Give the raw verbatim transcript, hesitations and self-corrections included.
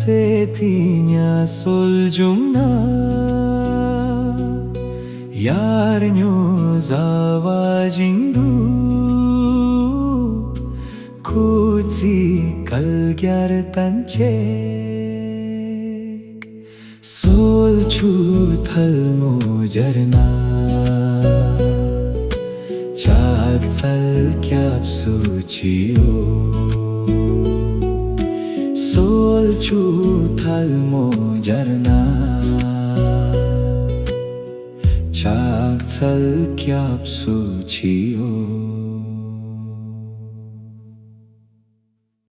དེ་དེ་ཉ་སོལ་བྱུང་ན། ཡར་ཉོ་ཟ་བ་བཞིན་དུ། ཁོ་ཚིག་གལ་རྒྱར་བསྟན་ཅེས། སོལ་ཆུ་ཐལ་མོ་སྦྱར་ན། ཕྱག་འཚལ་སྐྱབས་སུ་མཆིའོ། སོལ་ཆུ་ཐལ་མོ་སྦྱར་ན། ཕྱག་འཚལ་སྐྱབས་སུ་མཆིའོ།